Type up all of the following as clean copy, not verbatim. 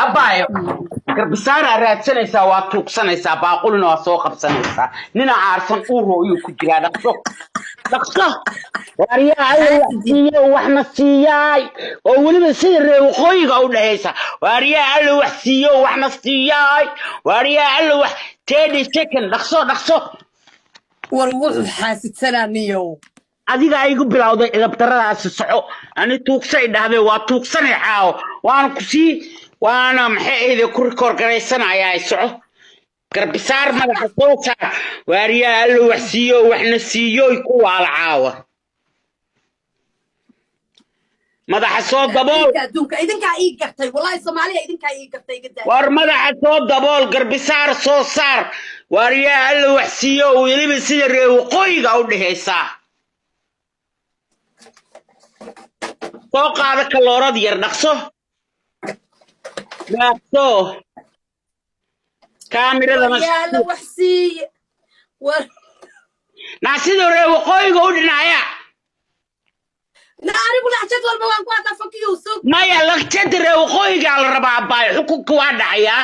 Abaayo, garbisaaraa raadsanaysaa, waa tuugsanaysaa, baaqulina waa soo qabsanaysaa. Nina aarsan uuro ayuu ku jiraa. Dhaqso, dhaqso! Waaryaa, Alla wax siiyo, waxna siiyaay, oo weliba sida reer waqooyiga u dhehaysa. Waaryaa, Alla wax siiyo, waxna siiyaay. Waaryaa, Alla wax. 30 second, dhaqso, dhaqso! War wuxuu xaasidsanaa niyow. Adiga igu bilowday idabdaradaasi. Soco, ani tuugsay dhahday, waa tuugsanay caawo, waana kusii, waana maxay ahayde ku rikoor garaysanayaa. Soco, garbisaar madaxa soo saar. Waaryaa, Alla wax siiyo, waxna siiyoy, ku waala caawa. Madaxa soo dabool. Idinka adduunka idinkaa ii gartay, wallahi Soomaaliya idinkaa ii gartay, iga daaya. War madaxa soo dabool, garbisaar soo saar. Waaryaa, Alla wax siiyo, weliba sida reer waqooyiga u dhehaysaa. Soo qaado kaloorad yar, dhaqso, dhaqso, kaamiradana. Waryaa, Alla wax siiye, war. Naa siduu reer waqooyiga u dhinaya. Na anigu lacjad walba waan ku hadlaa, fakiyow, sug. Maya, laqjada reer waqooyigaa la rabaa, abaayo. Xukunka waa dhacayaa.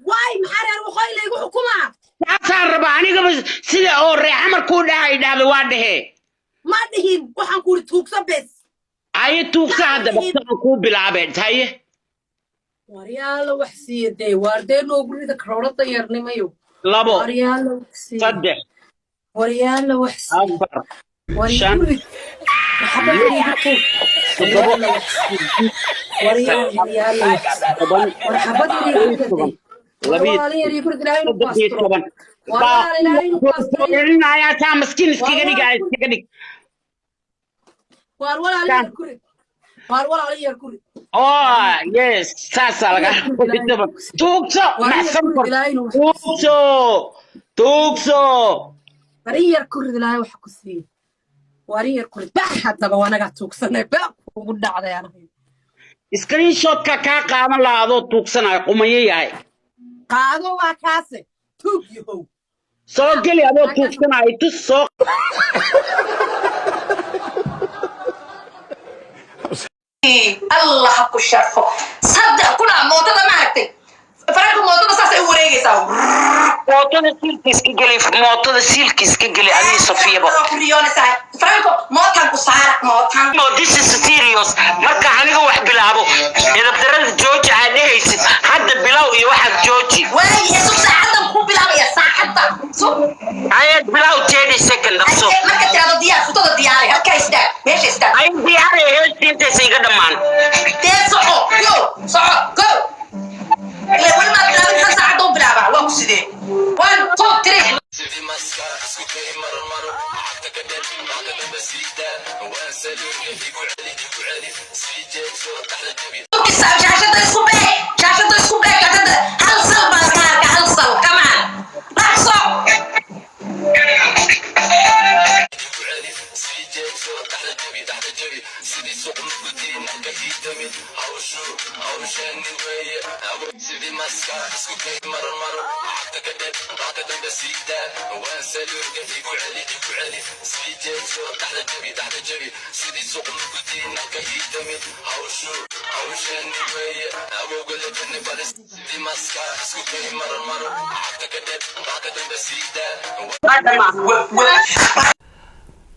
Waay, maxaa reer waqooyi laygu xukumaa? Saasaan rabaa anigaba, sida oo reer xamarkuu dhahay dhahda waa dhehe. Ma dhihin, waxaan ku uri tuugso bes. Haye, tuugsa hadda, dhaqso, kuu bilaabeen, haye. Waryaala wax siiya dee, waar dee noogu rida karoorada yarnimayo. Labo. Waryaala wax siiya. Saddex. Waryaala wax siiya. Afar. War Shan. igu rid, waxba iigu tuur. Toddobo. Waryaala wax siiya, waryaala wax siiya. 10. War xabad yar iigu rida dee. War 12. walaala yar iigu rid, Ilaahay inuu ku saddex iyo asturo. toban. War walaala, Ilaahay inuu ku asturo. Celinaayaa, taa maskiin iskaga dhigaa, iskaga dhig. Waar walaala yar ku rid, waar walaala yar ku rid. Oh yes, saasaa laga 11. Tuugso. Waar yar maxsan ku rid, kor. Ilaahay inuu wax Tuugso, tuugso. Waar in yar ku rid, Ilaahay wax ku siiyo. Waar in yar ku rid, bax haddaba, wanagaa tuugsanay, baa kugu dhacday anahay. Screenshotka kaa qaadan lahaa adoo tuugsanayo, qumayo yahay. Qaado, waa kaase, tuug yahow. Soo geli adoo tuugsanayo, tus soo. Allah ha ku sharfo. 3000 mootada maaragtay, faranka mootada saasay u wareegaysaa. Mootada siilka iska geli, mootada siilka iska geli, adii Safiyaba. Waa ku riyoonaysaa, Franco, mootan ku saara mootan. No, this is serious. Marka aniga wax bilaabo, edabdarada jooji aad dhehaysid hadda bilow iyo waxaad jooji. Waayahay, sug, saacadan ku bilaabaya, saacadda sug. Ayad bilow, 30 second, dhaqso. Haye, marka tirado diyaar, futada diyaari, halkaa istaag, meesha istaag. Ay, diyaari, heesti intaysa iga dhammaan. Dee soco, go, soco, go. Ile weli maad bilaabin, hal saacadda u bilaabaa, waa ku sidee? One, two, three. Shaashada isku beeg, shaashada isku beeg, shaashada hal sal baan ka arka, hal sal. Come on, dhaqso!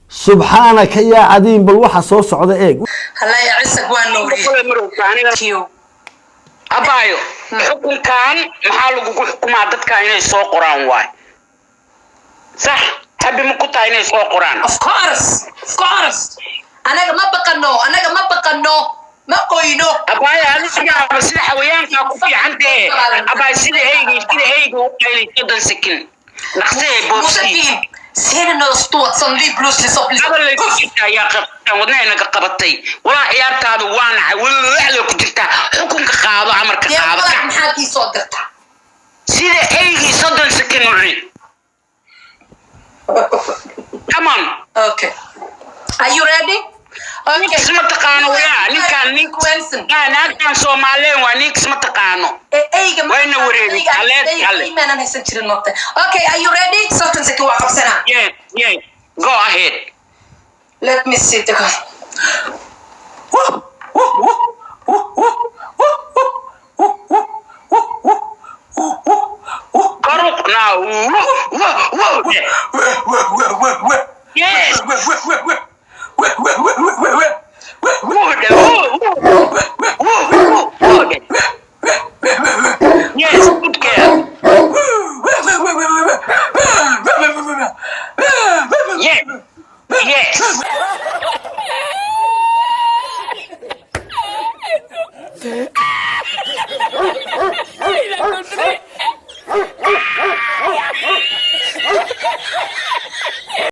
Subxaanaka yaa cadiim, bal waxa soo socda eeg. Hallaya cisak, waa nooriye. Abaayo, xukunkan maxaa lagugu xukumaa? Dadka inay soo qoraan waay, sax habi ma ku tahay inay soo qoraan? Of course, of course, anaga ma baqano, anaga ma baqano, ma qoyno. Abaayo, adigaaba sida xawayaankaa ku fiican tahe. Abaay, sida eyga u qaylay, 30 second, dhaqsee, boobsii. Musafiin sena stort som lige pludselig så blir Hadal lay ku jirtaa, ayaa qabtaan, wadnahay naga qabatay walaa. Ciyaartaadu waa nacay, walwalay ku jirtaa. Xukunka qaado, amarka Dee qaado. Walaal, maxaad ii soo dirtaa? Sida eygii 30 second u cuni, come on. Okay, are you ready? Okay. Ninkas ma taqaano yaa ninkaan nin Wenson. Naagtaan Soomaaliyen waa, ninkas ma taqaano. Eyga. Wayna wareegay, aleed kale. Imaanan haysan jirin moogta. Okay, are you ready? 30 second waa qabsanaa. Yes, go ahead. Let me see the Now, whoa, whoa, whoa. Yes. Whoa, whoa, whoa, whoa, whoa, whoa. Yes, good girl. Yes. Yes.